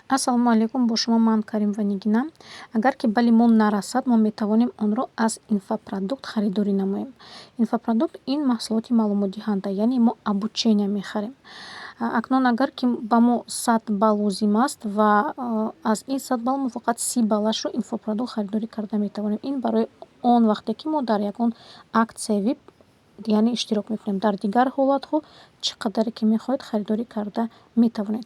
Ассалому алайкум, бо шумо ман Каримова Нигина. Агар ки балли мо нарасад, мо метавонем онро аз инфопродукт харидорӣ намоем. Инфопродукт ин маҳсулоти маълумотдиҳанда, яъне мо обучение мехарем. Акнун агар ки ба мо 100 балл лозим аст ва аз ин 100 балл мо фақат 30 баллашро инфопродукт харидорӣ карда метавонем. Ин барои он вақте ки мо дар ягон акция вип, яъне иштирок мекунем. Дар дигар ҳолатҳо чӣ қадаре ки мехоҳед, харидорӣ карда метавонед.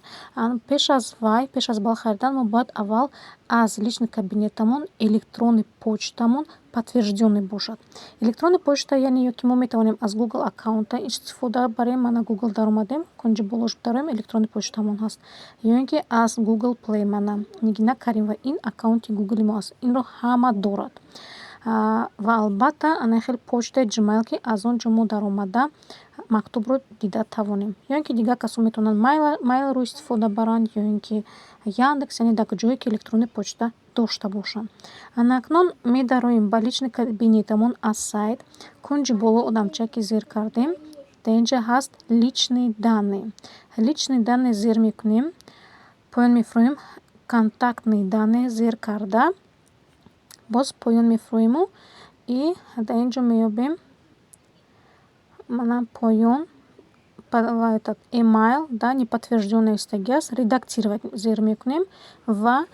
Пеш аз вай, пеш аз балл харидан мо бояд аввал аз личный кабинетамон электронный почтамон подтверждённый бошад. Электронный почта, яъне ё ки мо метавонем аз Google аккаунта истифода барем. Мана, Google даромадем, кунҷи болош дароем, электронный почтамон ҳаст. Ё ин ки аз Google Play, мана, Нигина Каримова, ин аккаунти Гугли мо аст. Инро ҳама дорад. Ва албатта ана хел почтаи Gmail, ки аз он ҷо мо даромада мактубро дида тавонем. Ё ин ки дигар касон метавонанд Mail.ru истифода баранд, ё ин ки Яндекс, яъне дар ҷое ки электронный почта дошта бошанд. Ана акнун медароем ба личный кабинетамон аз сайт. Кунҷи боло одамча ки зер кардем, дар ин ҷа ҳаст «Личные данные». «Личные данные» зер мекунем, поён мефуроем, «Контактные данные» зер карда, боз поён мефуроему и дар ин ҷо меёбем, мана, поён этот email, да, неподтверждённый истагӣ аст, «Редактировать» зер мекунем ва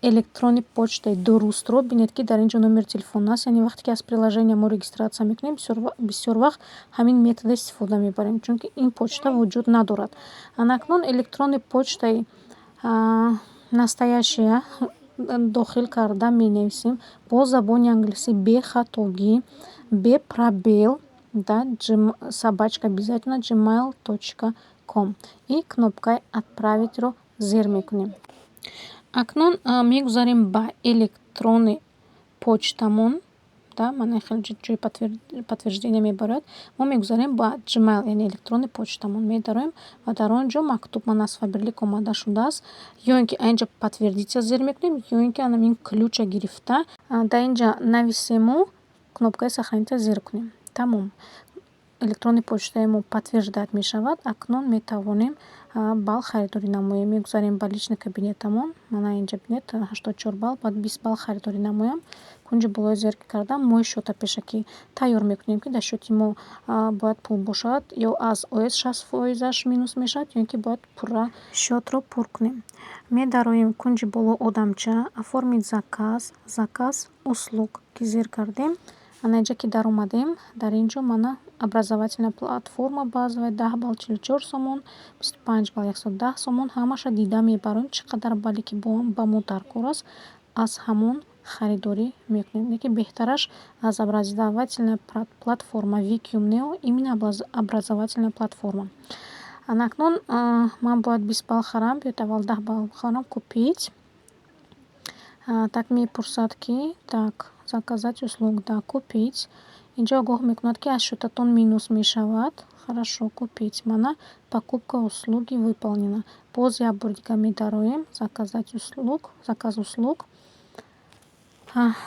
электронный почтаи дурустро. Бинед, ки дар ин ҷо номери телефон аст, яъне вақте ки аз приложения мо регистрация мекунем, бисёр вақт ҳамин метода истифода мебарем, чунки ин почта вуҷуд надорад. Ана акнун электронный почтаи настоящая дохил карда менависем бо забони англисӣ, бехатогӣ, бе пробел, да, собачка обязательно, gmail.com и кнопкаи «Отправить»-ро зер мекунем. Акнун мегузарем ба электронный почтамон, да, мана хеле ҷои подтверждение мебарад. Мо мегузарем ба Gmail, яъне электронный почтамон медароем ва дар он ҷо мактуб, мана, аз Фаберлик омада шудааст. Ё ин ки инҷа «Подтвердить» зер мекунем, ё ин ки анамин ключа гирифта, дар инҷа нависему, кнопкаи «Сохранить» зер кунем. Тамом. Электронный почтаи мо подтверждать мешавад. Акнун метавонем балл харидорӣ намоем. Мегузарем ба личный кабинетамон. Мана, инҷа бинед, 84 балл, бояд 20 балл харидорӣ намоям. Кунҷи болои зер кардам, мо счета пешакӣ тайёр мекунем, ки дар счети мо бояд пул бошад, ё аз ОС 60 фоизаш минус мешавад, ё ин ки бояд пурра счетро пур кунем. Медароем кунҷи боло одамча, «Оформить заказ», «Заказ услуг» ки зер кардем. Ана инҷа ки даромадем, дар ин ҷо, мана, образовательная платформа базовая, 10 балл 44 сомон, 25 балл 110 сомон. Ҳамаша дида мебарем, чӣ қадар балле ки ба мо даркор аст, аз ҳамон харидорӣ мекунем. Лекин беҳтараш аз образовательная платформа Vicum Neo, именно образовательная платформа. Ана акнун ман бояд 20 балл харам. Биёед, аввал 10 балл харам. «Купить». Так, мепурсад, ки так, «Заказать услугу», да, «Купить». Инҷо огоҳ мекунад, ки аз счетатон минус мешавад. Хорошо, «Купить». Мана, покупка услуги выполнена. Боз як бори дигар медароем «Заказать услуг», «Заказ услуг»,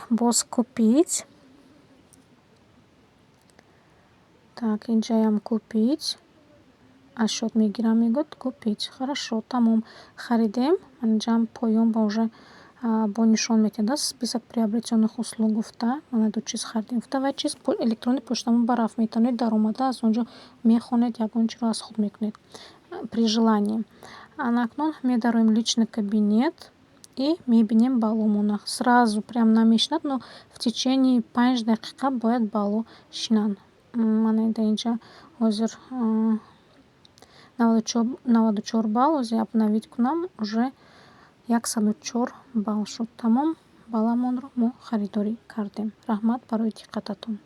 боз «Купить». Так, инҷаям «Купить». Аз счет мегирам, мегӯяд, «Купить». Хорошо, тамом. Харидем. Инҷаам поён ба уже бо нишон медиҳад, список приобретённых услуг гуфта, мана, ду чиз харидем гуфта, ва чиз электронный почтамон ба рафт, метавонед даромада аз он ҷо мехонед, ягон чиро аз худ мекунед при желании. Ана акнун медароем личный кабинет и мебинем балломона. Сразу прям намешинад, но в течение 5 дақиқа бояд балло шинанд. Мана, дар инҷа ҳозир 94 балл, ҳозир обновить кунам, уже 104 балл шуд. Тамом, балламонро мо харидорӣ кардем. Раҳмат барои диққататон.